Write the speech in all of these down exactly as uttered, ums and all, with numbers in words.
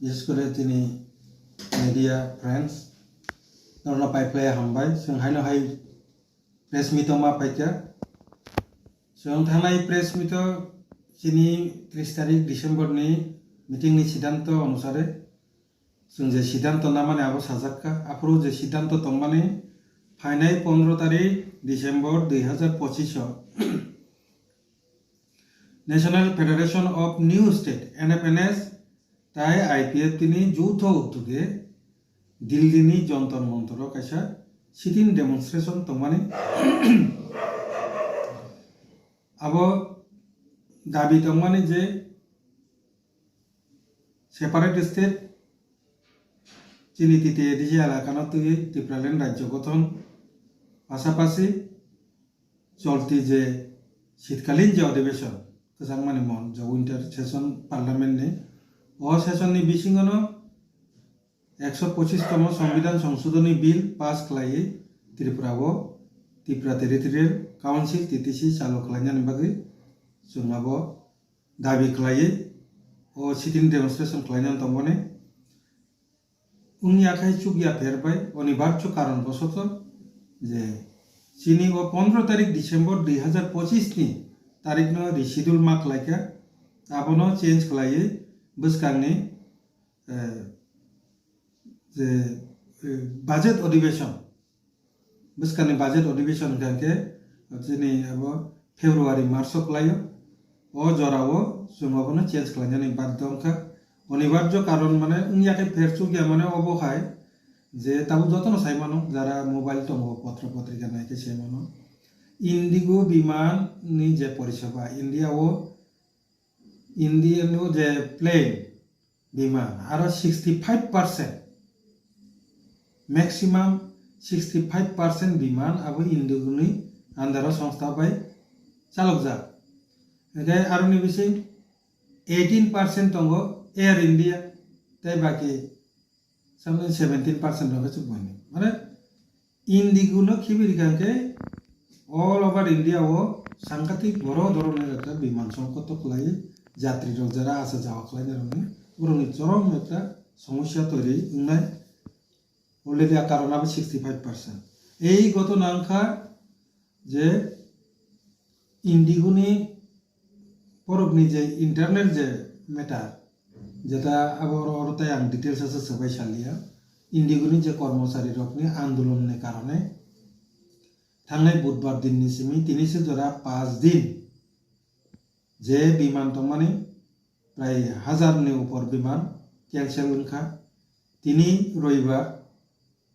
Bises kore chini media friends, norokno pai phlai hambai. Chwng haino hai press meet o ma paikha. Chwng thangnai press meet o chini tris tarik December ni meeting ni siddhanto onusare chwng je siddhanto namani abo sajakkha. Aphuru je siddhanto tongmani phainai pondro tarik December dui hazar pochis o National Federation of New State, N F N S, tai I P F T ni juto utuge Delhi ni Jantar Mantar o kaisa sit-in demonstration tongmani. Abo dabi tongmani je separate state chini T T A D C elakano twiwi Tipraland rajyo gothon, pasapasi cholti je shitkalin je odhibeshon, kwchangmani mon, je winter session parliament ni, o session ni bisingono ekso pochis tomo Songbidan Songsodhoni Bill pass khlaiwi Tripura o Tripura Territorial Council, T T C, chalu khlainani bagwi chwng abo dabi khlaiwi o sit-in demonstration khlainani tongmani. Wngya khai chukya pher bai onibarjo karon bosoto je chini o pondro tarik December dui hazar pochis ni tarikno reschedule ma khlaikha, abono change khlaiwi bwskangni, eh, je, eh, budget odhibeshon, bwskangni budget odhibeshon hwnkha khe chini abo February March o khlaio. O jorao chwng obono change khlainani badhyo wngkha. Onibarjo karon mane wngya khe pher chukya mane obo hai je tabuk jotono sai mano, jara mobile tongo, potro potrika nai khe sai mano. Indigo biman ni je poriseba India o, India ni o je plane biman aro sixty five percent, maximum sixty five percent biman abo Indigo ni under o songstha bai chalokjak. Hingke aroni bising eighteen percent tongo Air India, tei baki samni seventeen percent rok se buini. Mane Indigo no khibi rikha hingke all over India o sangkatik boro dhoroner ekta biman songkot to khlai, jatri rok jara asa jawa khlainai rokni borokni chorom ekta somosya toiri wngnai. Already a karon abo sixty five percent. Ei gotona wngkha je Indigo ni borokni je internal je matter, jeta abo oro, oro tai ang details asa swbai saliya. Indigo ni je kormochari rokni andolon ni karone thangnai budbar din ni simi tini se jora paanch din je biman tongmani prai hazar ni upor biman cancel wngkha. Tini roibar,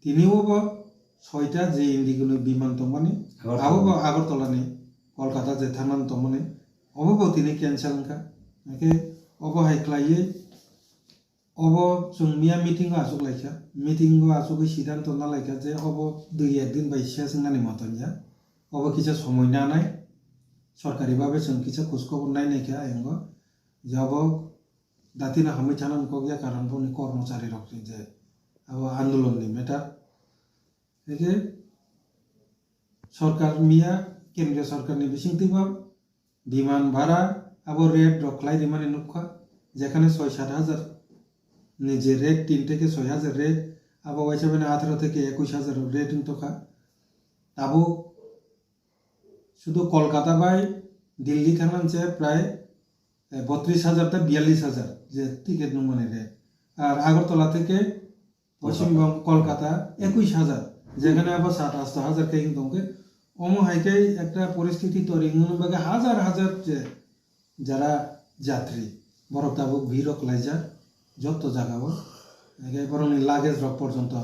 tini obo soita je Indigo ni biman tongmani, Agartala. Abo bo Agartala ni Kolkata je thangnani tongmani, obo bo tini cancel wngkha. Hingke obo hai khlaiwi obo chwng miya meeting o achuk laikha, meeting o achugwi siddhanto na laikha je obo dui ek din bai ses wngnani moton ya, obo kisa somoi nanai, sorkari babe chwng kisa khuj khobor nai naikha ayang o, je obo datino hamwi thana kok ya, karon boni kormochari rok ni je abo andolon ni matter. Hingke sorkar miya, kendriya sorkar ni bisingtwi bo biman bhara abo rate rok khlai rimani nukha, jekhane soi sat hajar ni je rate, tin theke soi hajar rate, abo waisa bini atharo theke ekush hajar rok rate wngtokha. Tabuk sudu Kolkata bai Delhi thangna se prai, eh, botris hajar ta biyallis hajar je ticket nungmani rate. Ar Agartala theke Poschim Bong-, Kolkata ekush hajar, jekhane abo sat asto hajar khe wng tongkhe, omo hai khe ekta poristiti tori wngmani bagwi hajar hajar je jara jatri, borok tabuk bhir rok khlaijak joto jagao, hingke borokni luggage rok porjonto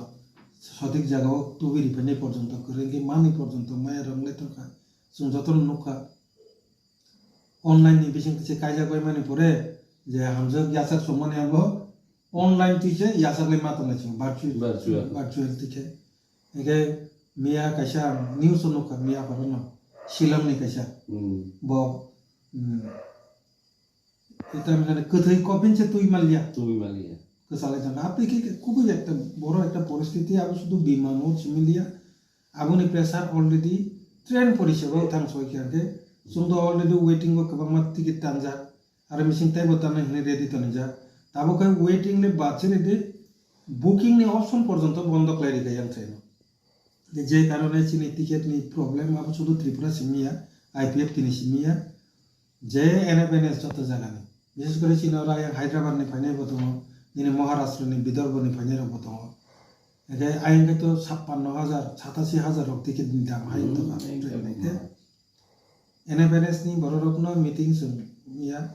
sothik jagao tubui riphainai porjonto kwrwi wngkhe manwi porjonto maya rok wngwi tongkha, chwng jotono nukha. Online ni bising se kaijak bai mani pore je hamjak yachak songmani abo online twi se yachak lai ma tongnai chwng virtual, Virtual. Virtual twi khe. Hingke miya kaisa news o nukha, miya horo no Shillong ni kaisa. Hmm. Bo, hmm, eta mane kwthwi coffin se twi maliya. Twi maliya. Kwchalai jang. Apni khe kubui ekta boro ekta poristiti abo sudu biman o simi liya. Aboni pressure already train poriseba o thang soi khe hingke. Chwng do already waiting o kwbangma ticket tanjak. Aro missing teibo tanai hwnwi ready tonijak. Tabuk khe waiting list bad chini di booking ni option porjonto bondo khlai rikha yang thaino. Je karone chini ticket ni problem abo sudu Tripura simi ya, I P F T ni simi ya, je N F N S joto jaga ni. Bishes kore chini oro yang Hyderabad ni phainai bo tongo, nini Maharashtra ni Vidarbha ni phainai rok bo tongo. Eke ayang khe to sappanno hajar, satasi hajar rok ticket ni dam hai wng tongkha train ni khe. N F N S ni bororokno meeting chwng ya,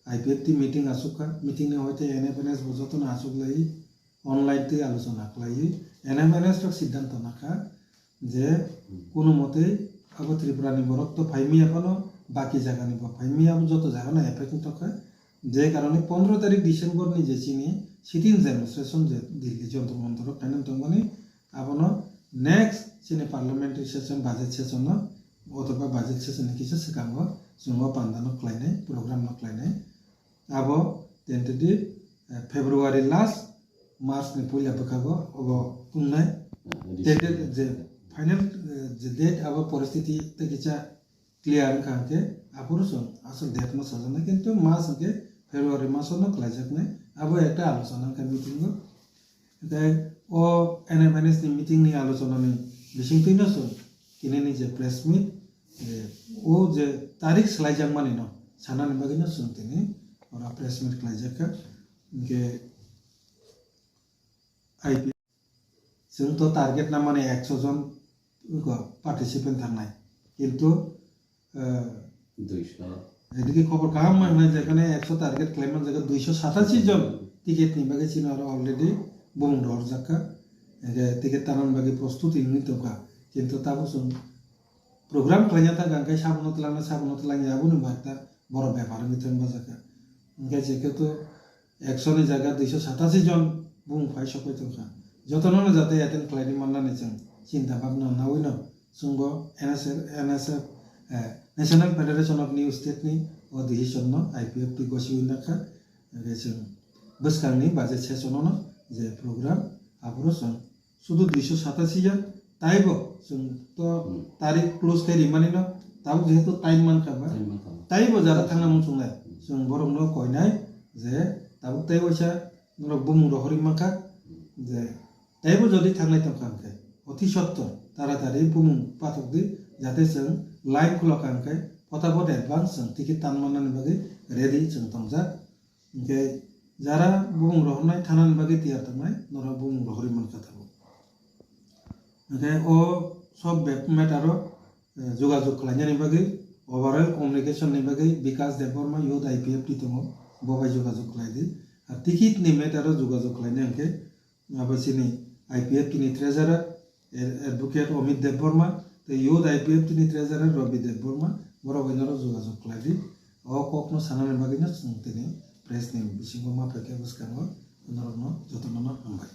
I P F T meeting aswk kha, meeting ni hoite N F N S bo jotono aswk lai, online twi alochona khlaiwi N F N S rok siddhanto nakha je kuno motwi abo Tripura ni borok to phai miya phano baki jaga ni bo phai miya, abo joto jaga no effect wng tongkha, je karone pondro tarik December ni je chini sit-in demonstration je Delhi Jantar Mantar o khainani tongmani, abono next chini parliamentary session, budget session no, othoba budget session ni kisa swkango chwng o panda no khlainai, program no khlainai. Abo tentative, eh, February last, March ni puila bwkhago obo wngnai. Ah, tentative je final, eh, je date abo poristiti tei kisa clear wngkha hwnkhe aphuru chwng aswk date no sajaknai, kintu mas hwnkhe February maso no khlaijaknai. Abo ekta alochona wngkha meeting o. Tei o N F N S ni meeting ni alochona ni bisingtwi no chwng tini ni je press meet, je o je tarik swlaijakmani no sanani bagwi no chwng tini oro press meet khlaijakha. Hwnkhe I P F chwng to target namani ekso jon wngkha participant thangnai, kintu, eh, Duiso. Ediki khobor kaham mangnai, jekhane ekso target khlaiman jaga duiso satasi jon ticket ni bagwi chini oro already bumung rohorjakha. Ege ticket tanani bagwi prostuti wngwi tongkha. Kintu tabuk chwng program khlaina thangkha, hwnkhe sabono twlangna, sabono twlangya, aboni bagwi ta borok bepar wngwi thangbajakha. Hwnkhe jekhetu ekso ni jaga duiso satasi jon bumung phai sokwi tongkha. Jotono no jate attend khlaidi mannani chwng chinta bhabna nawi no chwngbo N S F, N S F, eh, National Federation of New State ni o decision no I P F T gosiwi nakha. Hwnkhe chwng bwskangni budget session no je program aphuru chwng sudu duiso satasi jon, taibo chwng to Hmm. tarik close khe rimani no, tabuk jehetu time mankha ba, Time mankha ba. Taibo jara thangna muchungnai, Hmm. chwng borokno koinai je tabuk tei waisa norok bumung rohorwi mankha, Hmm. je taibo jodi thangnai tongkha hwnkhe, oti sotto taratari bumung pathokdi, jate chwng line khulokha hwnkhe, photapot advance chwng ticket tan mannani bagwi ready chwng tongjak. Hwnkhe jara bumung rohornai thanani bagwi tiyar tongnai, norok bumung rohorwi mankha tabuk. Hwnkhe o sob bek matter o, eh, jogajog khlainani bagwi, overall communication ni bagwi Bikas Debbarma, Youth I P F T tongo, bo bai jogajog khlai di. Ar ticket ni matter o jogajog khlainai hwnkhe, abo chini I P F T ni treasurer, Ad-, Advocate Amit Debbarma, tei Youth I P F T ni treasurer Rabi Debbarma, borok bai norok jogajog khlai di. O kokno sanani bagwi no chwng tini press ni bisingo ma phaikha bwskango, norokno jotono no hambai.